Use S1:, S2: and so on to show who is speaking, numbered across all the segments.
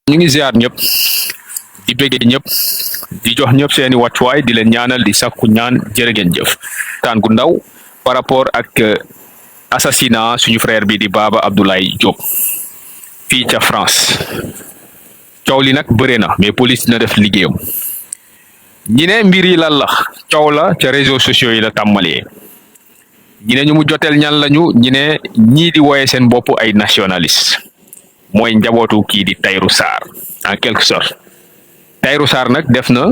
S1: ñu ngi ziar ñëpp di bëggee ñëpp di jox ñëpp seeni wàccuwaay di leen ñaanal di sakku ñaan jërë ngeen jëf taan gu ndaw par rapport ak assassinat suñu frère bi di Baba Abdoulaye Diop fii ca France coow li nag bëre na mais police na def liggéeyam ñi ne mbir yi lan la coow la ca réseaux sociaux yi la tàmmalee ñi ne ñu mu joteel ñan lañu ñi ne ñii di wooye seen bopp ay nationaliste mooy njabootu kii di Tahirou Sarr en quelque sorte Tahirou Sarr nag def na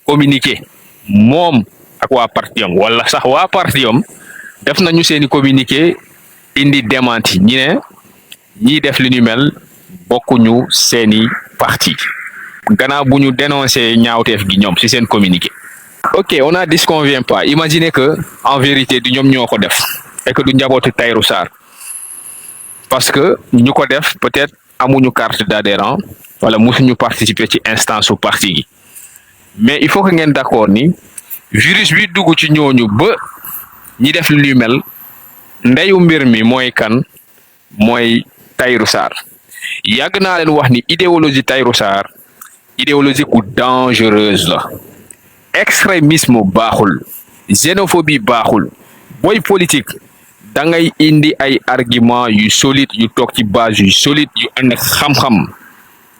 S1: communiqué moom ak waa partiyam wala sax waa partiyam def nañu seeni communiqué indi démenti ñi ne ñiy def li ñu mel bokkuñu seeni parti gannaaw bu ñu dénoncé ñaawteef gi ñoom ci seen communiqué. Ok, on a disconvient pas. Imaginez que en vérité du ñoom ñoo ko def et que du njabootu Tahirou Sarr parce que ñu ko def peut-être amuñu carte d'adhérent wala musuñu participer ci instance su parti gi mais il faut que ngeen d'accord ni virus bi dugg ci ñooñu ba ñi def lu mel ndeyu mbir mi mooy kan mooy Tahirou Sarr yàgg naa leen wax ni idéologie Tahirou Sarr idéologie ku dangereuse la extrémisme baaxul xénophobie baaxul booy politique da ngay indi ay argument yu solide yu toog ci base yu solide yu ànd ak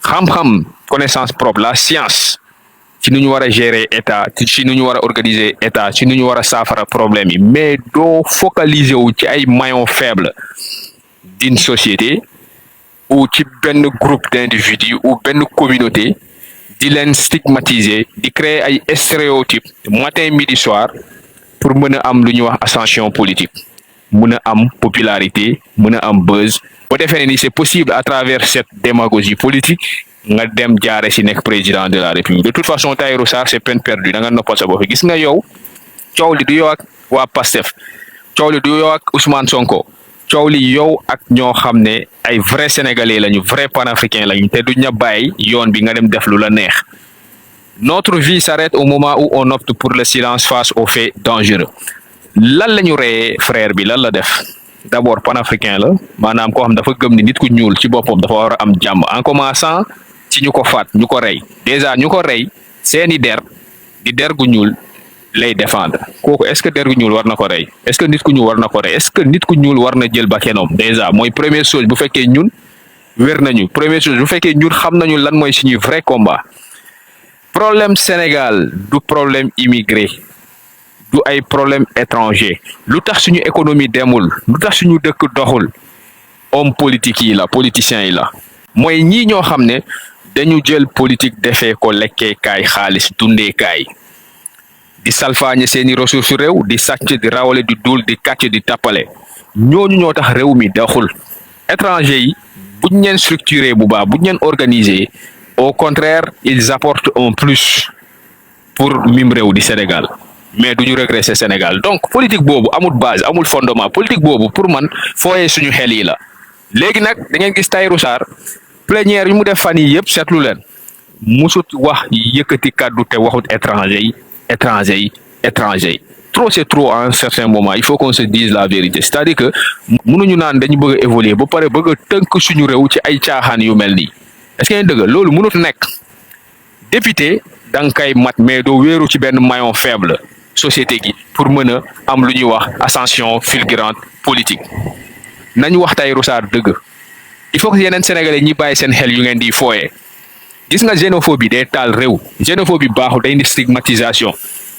S1: xam-xam connaissance propre la science ci nu ñu war a gérer état ci nu ñu war a organiser état ci nu ñu war a saafara problème yi mais doo focaliser wu ci ay maillons faibles d'une société ou ci benn groupe d'individus ou benn communauté di leen stigmatiser di créer ay stéréotypes matin midi soir pour mën a am lu ñuy wax ascension politique mën a am popularité mën a am buzz boo defee ne ni c'est possible à travers cette démagogie politique nga dem jaare ci nekk président de la république de toute façon Tahirou Sarr c'est peine perdue da nga noppal sa bopp gis nga yow coow li du yow ak waa Pastef coow li du yow ak Ousmane Sonko coow li yow ak ñoo xam ne ay vrais sénégalais lañu vrais panafricains lañu te duñ la bàyyi yoon bi nga dem def lu la neex notre vie s'arrête au moment où on opte pour le silence face aux faits dangereux lan la ñu reyee frère bi lan la def d'abord panafricain la maanaam koo xam dafa gëm ni nit ku ñuul ci boppam dafa war a am jàmm en commençant ci ñu ko faat ñu ko rey déjà ñu ko rey seeni der di der gu ñuul lay défendre kooku est-ce que der gu ñuul war na ko rey est-ce que nit ku ñuul war na ko rey est-ce que nit ku ñuul war na jël bakkanam déjà mooy première chose bu fekkee ñun wér nañu première chose bu fekkee ñun xam nañu lan mooy suñuy vrai combat problème Sénégal du problème immigré du ay problème étranger lu tax suñu économie demul lu tax suñu dëkk doxul homme politique yi la politiciens yi la mooy ñii ñoo xam ne dañu jël politique defee ko lekkee kaay xaalis dundee kaay di salfaañe seeni ressources réew di sàcc di rawale di duul di kàcc di tappale ñooñu ñoo tax réew mi doxul étranger yi buñ leen structuré bu baax buñ leen organisé au contraire ils apportent un plus pour mim réew di Sénégal mais duñu régresser Sénégal donc politique boobu amul base amul fondement politique boobu pour man fooyee suñu xel yi la léegi nag da ngeen gis Tahirou Sarr plénière yi mu def fan yi yëpp seetlu leen musut wax yëkkati kàddu te waxut étranger yi trop c'est trop à un certain moment il faut qu'on se dise la vérité c'est-à-dire que mënuñu naan dañu bëgg a évoluer ba pare bëgg a tënk suñu réew ci ay caaxaan yu mel nii est-ce que ngeen dëgg loolu mënut nekk député da nga koy mat mais doo wéeru ci benn maillon faible société gi pour mën a am lu ñuy wax ascension fulgurante politique nañu wax Tahirou Sarr dëgg il faut que yeneen sénégalais ñi bàyyi seen xel yu ngeen di fooyee gis nga xénophobie day taal réew xénophobie baaxul day indi stigmatisation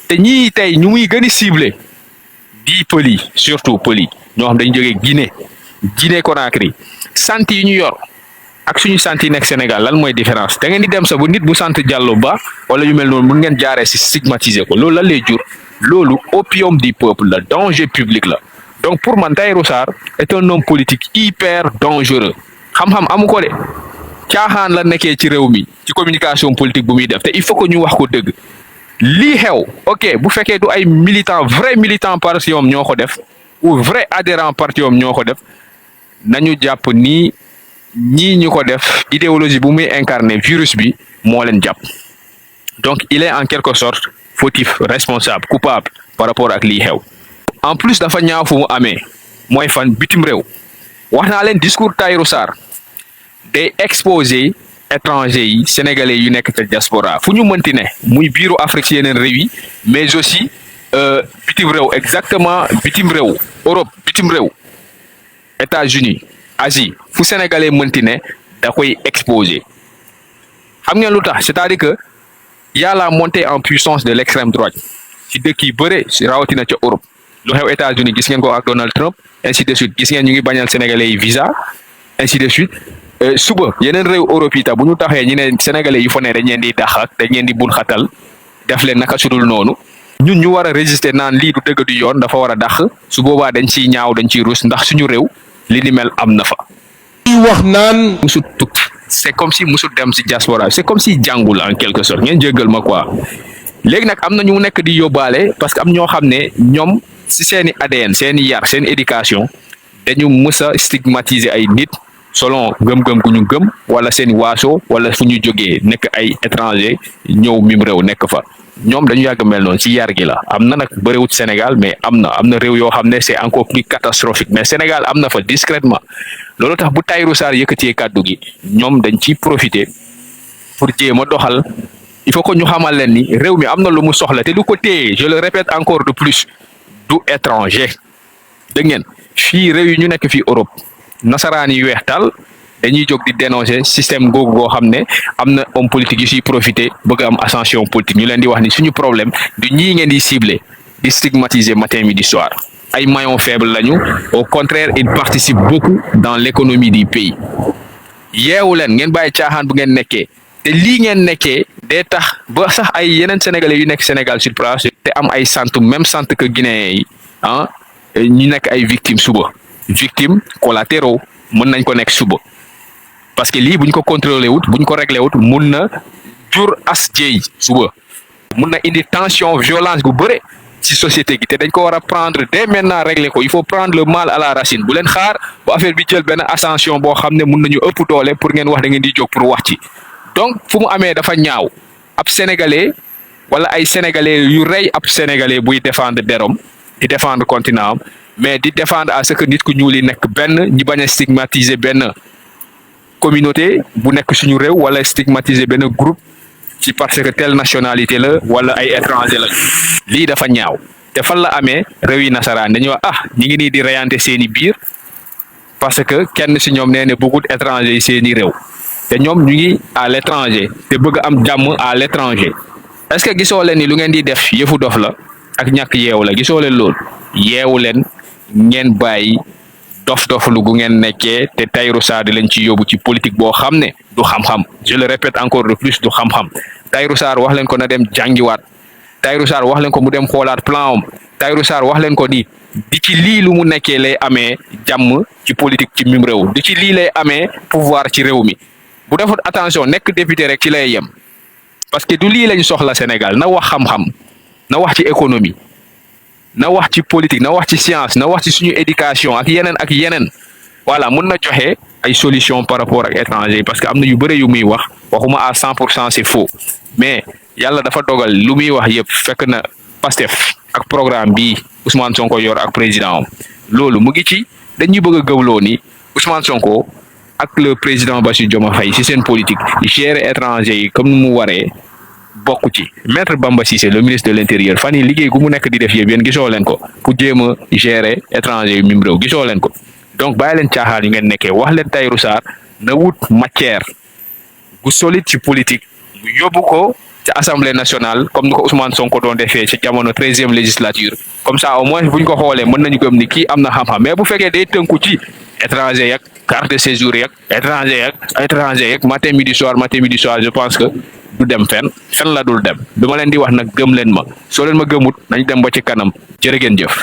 S1: te ñii tey ñu muy gën a ciblé di pël yi surtout pël yi ñoo xam dañu jógee Guinée Conakry sant yi ñu yor ak suñu sant yi nekk Sénégal lan mooy différence da ngeen di dem sa bu nit bu sant Diallo Ba wala yu mel noonu mun ngeen jaaree ci stigmatiser ko loolu lan lay jur loolu opium du peuple la danger public la donc pour man Tahirou Sarr est un homme politique hyper dangereux xam-xam amu ko de caaxaan la nekkee ci réew mi ci communication politique bu muy def te il faut que ñu wax ko dëgg lii xew ok bu fekkee du ay militant vrai militant parti yoom ñoo ko def ou vrai adhérent parti yoom ñoo ko def nañu jàpp ni ñii ñu ko def idéologie bu muy incarné virus bi moo leen jàpp donc il est en quelque sorte fautif responsable coupable par rapport ak lii xew en plus dafa ñaaw fu mu amee mooy fan bitim réew wax naa leen discours Tahirou Sarr day exposer étrangers yi sénégalais yu nekk ca diaspora fu ñu mënti ne muy biiru Afrique si yeneen réew yi mais aussi bitim réew exactement bitim réew Europe bitim réew États-Unis Asie fu sénégalais mënti ne da koy exposer xam ngeen lu tax c'est-à-dire que y a la montée en puissance de l'extrême droite ci dëkk yi bëre rawatina ca Europe lu xew États-Unis gis ngeen ko ak Donald Trump ainsi de suite gis ngeen ñu ngi bañal sénégalais yi visa ainsi de suite suba yeneen réew Europe yi ta bu ñu taxee ñu ne sénégalais yi fa ne dañ leen di dax ak dañ leen di bul xatal def leen naka sudul noonu ñun ñu war a résister naan lii du dëgg du yoon dafa war a dax su boobaa dañ ciy ñaaw dañ ciy rus ndax suñu réew li ni mel am na fa.
S2: wax naan
S1: musul tukki c'est comme si musul dem si diaspora c'est comme si jàngul en quelque sorte ngeen jéggal ma quoi léegi nag am na ñu nekk di yóbbaale parce que am ñoo xam ne ñoom si seeni ADN seeni yar seen éducation dañu mës a stigmatiser ay nit selon gëm-gëm gu ñu gëm wala seeni waaso wala fu ñu jógee nekk ay étranger ñëw mim réew nekk fa ñoom dañu yàgg mel noonu ci yar gi la am na nag bëriwut Sénégal mais am na réew yoo xam ne c'est encore plus catastrophique mais Sénégal am na fa discrètement loolu tax bu Tahirou Sarr yëkkatee kàddu gi ñoom dañ ciy profiter pour jéem a doxal il faut que ñu xamal leen ni réew mi am na lu mu soxla te lu ko téye je le répète encore de plus du étranger dégg ngeen fii réew yi ñu nekk fii Europe nasaraan yi weex tal dañuy jóg di dénoncer système googu goo xam ne am na homme politique yu siy profiter bëgg am ascension politique ñu leen di wax ni suñu problème du ñii ngeen di cibler di stigmatiser matin midi soir ay maillons faibles lañu au contraire ils participent beaucoup dans l'économie du pays yeewu leen ngeen bàyyi caaxaan bu ngeen nekkee te lii ngeen nekkee day tax ba sax ay yeneen sénégalais yu nekk Sénégal sur place te am ay sant même sant que guinéens yi ah ñu nekk ay victimes suba victimes collatéraux mën nañ ko nekk suba parce que lii buñ ko contrôlé wut buñ ko réglé wut mun na jur as jéey suba mun na indi tension violence gu bëre ci société gi te dañ ko war a prendre dès maintenant régler ko il faut prendre le mal à la racine bu leen xaar bu affaire bi jël benn ascension boo xam ne mun nañu ëpp doole pour ngeen wax da ngeen di jóg pour wax ci donc fu mu amee dafa ñaaw ab sénégalais wala ay sénégalais yu rey ab sénégalais buy défendre derom di défendre continent am mais di défendre à ce que nit ku ñuul yi nekk benn ñi bañ a stigmatiser benn communauté bu nekk suñu réew wala stigmatiser benn groupe ci parce que telle nationalité la wala ay étranger la lii dafa ñaaw te fan la amee réew yi nasaraan dañuy wax ñi ngi nii di reyante seeni biir parce que kenn si ñoom nee ne bëggut étranger yi seeni réew te ñoom ñu ngi à l'étranger te bëgg am jàmm à l'étranger est-ce que gisoo leen ni lu ngeen di def yëfu dof la ak ñàkk yeewu la gisoo leen loolu yeewu leen ngeen bàyyi dof-doflu gu ngeen nekkee te Tahirou Sarr di leen ci yóbbu ci politique boo xam ne du xam-xam je le répète encore de plus du xam-xam Tahirou Sarr wax leen ko na dem jàngiwaat Tahirou Sarr wax leen ko mu dem xoolaat plan am Tahirou Sarr wax leen ko ni di ci lii lu mu nekkee lay amee jàmm ci politique ci mim réew di ci lii lay amee pouvoir ci réew mi bu defut attention nekk député rek ci lay yem parce que du lii lañ soxla Sénégal na wax xam-xam na wax ci économie na wax ci politique na wax ci science na wax ci suñu éducation ak yeneen voilà mun na joxe ay solution par rapport ak étranger parce que am na yu bëre yu muy wax waxuma à 100% c'est faux mais yàlla dafa dogal lu muy wax yëpp fekk na Pastef ak programme bi Ousmane Sonko yor ak président am loolu mu ngi ci dañuy bëgg a gëwloo ni Ousmane Sonko ak le président Bassirou Diomaye Faye ci seen politique gérer étranger yi comme ni mu waree bokk ci maître Bamba Cissé le ministre de l'intérieur fan yi liggéey gu mu nekk di def yëpp yéen gisoo leen ko pour jéem a gérer étranger yu mim réew gisoo leen ko donc bàyyi leen caaxaan yu ngeen nekkee wax leen Tahirou Sarr na wut matière gu solide ci politique mu yóbbu ko ci assemblée nationale comme ni ko Ousmane Sonko doon defee ci jamono 13e législature comme ça au moins buñ ko xoolee mën nañu gëm ni kii am na xam-xam mais bu fekkee day tënku ci étranger yak carte de séjour yak étranger yak matin midi soir je pense que du dem fenn la dul dem dama leen di wax nag gëm leen ma soo leen ma gëmut nañ dem ba ci kanam jërë ngeen jëf